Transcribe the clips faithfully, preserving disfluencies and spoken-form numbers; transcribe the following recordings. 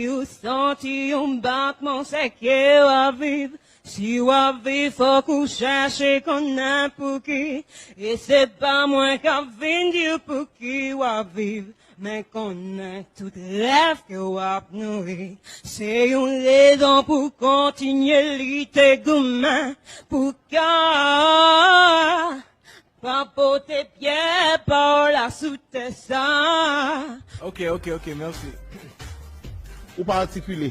Ou santi yon batman, se ke w ap viv. Si w ap viv, fòk ou chèche konnen pouki. E se pa mwen k ap vin di w pouki w ap viv. Men konnen tout rèv ke w ap nouri, se yon rezon pou kontinye lite, goumen pou ka pa pote pyè pa w la sou tè sa. Ok, ok, ok, mèsi. Ou pa atikile.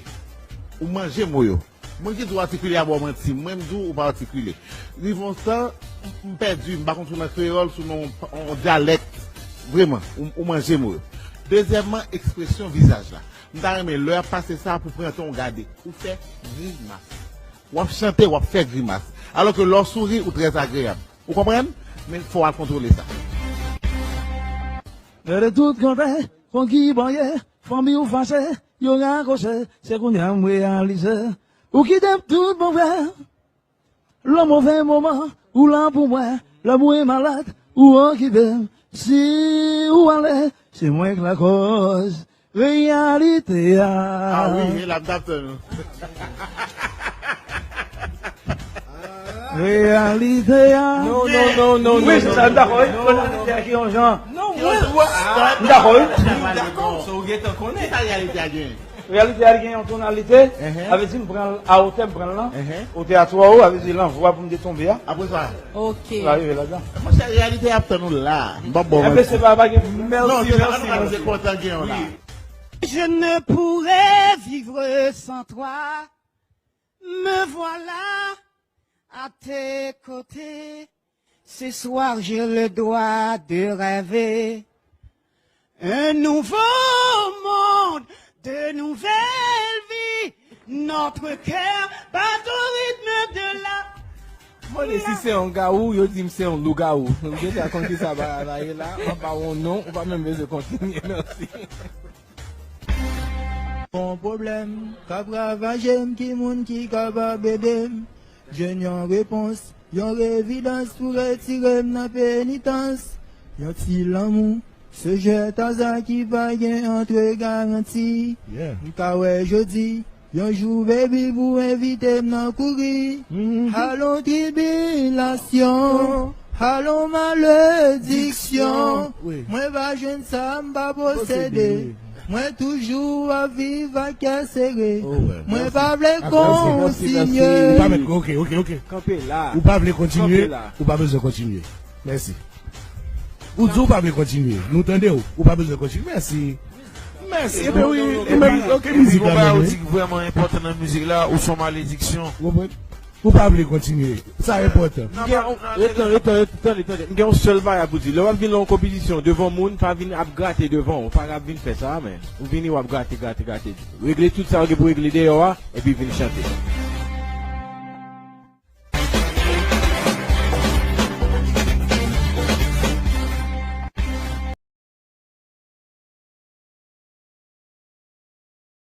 Ou manje mo yo. Moun ki di w atikile a ba w manti. Mwen, m di w ou pa atikile. Rive yon tan, m, m pèdi, m pa konn si w nan kreyòl, si w nan yon, yon dyalèk. Vrèman, ou, ou manje mo yo. Dezyèmman, ekspresyon vizaj la. M ta renmen lè w ap pase sa pou pran tan w gade. Ou fè grimas. W ap chante, w ap fè grimas. Alò ke lè w souri, ou trè agreyab. Ou konprann? Men fò w al kontwole sa. Lè de tout kote, fon ki bòye, fanmi w fache, yo rakwoche, se kounye a m reyalize. Ou kite m tout bon vre. Lè move moman, ou la pou mwen. Lè mwen malad, ou okipe m. Si ou ale, se mwen k lakòz. Reyalite a. Ah wi, e la m t ap tann ou. Reyalite a. Non, non, non, non, wi, non, se non, sa, m dakò, wi. Non, non, reyalite a ki yon jan. Non, mwen, m dakò, wi. M dakò, so ou gentan konnen. Ki sa reyalite a genyen? Reyalite a gen yon tonalite, sa vle di m pran l a wotè, m pran l lan. Wotè a twò wo, sa vle di lan vwa pou m te tonbe a. Apre sa? Ok. L arive ladan. Monchè, reyalite a ap tann ou la. M p ap ba w manti. Enben, se pa, pa gen. Mèsi, mèsi, mèsi. Je ne pourrais vivre sans toi. Me voilà à tes côtés. Ce soir, j'ai le droit de rêver. Un nouveau monde, de nouvelles vies. Notre cœur bat au rythme de la. Mwen, si se yon gawou, yo di m se yon lougawou. Ou deja konn ki sa bagay la ye la. M ap ba w yon non, ou pa menm bezwen kontinye. Mèsi. Gon pwoblèm k ap ravaje m, ki moun ki kapab ede m jwenn yon repons, yon evidans pou retire m nan penitans? Yon ti lanmou, se jwèt aza ki pa gen antre garanti. M ka wè jodi, yon jou, baby, pou envite m nan kouri. Alon tribilasyon, alon malediksyon. Mwen pa jwenn sa m pa posede. Mwen toujou ap viv ak kè sere. Mwen pa vle kontinye. Ou pa mèt, ok, ok, ok. Kanpe la. Ou pa vle kontinye, ou pa bezwen kontinye. Mèsi. Ou di ou pa vle kontinye. Nou tande w. Ou pa bezwen kontinye. Mèsi. Mèsi. Ebyen wi, ebyen, ok, mizik la menm, wi. Vrèman enpòtan nan mizik la, ou son malediksyon. Ou konprann? Ou pa vle kontinye. Sa enpòtan. Ret, ret, ret, tande, tande. M gen yon sèl bagay pou di. Lè w ap vin nan yon konpetisyon devan moun, pa vin ap grate devan w. Pa ap vin fè sa, men. Ou vini, w ap grate, grate, grate. Regle tout sa w gen pou regle deyò a, epi vin chante.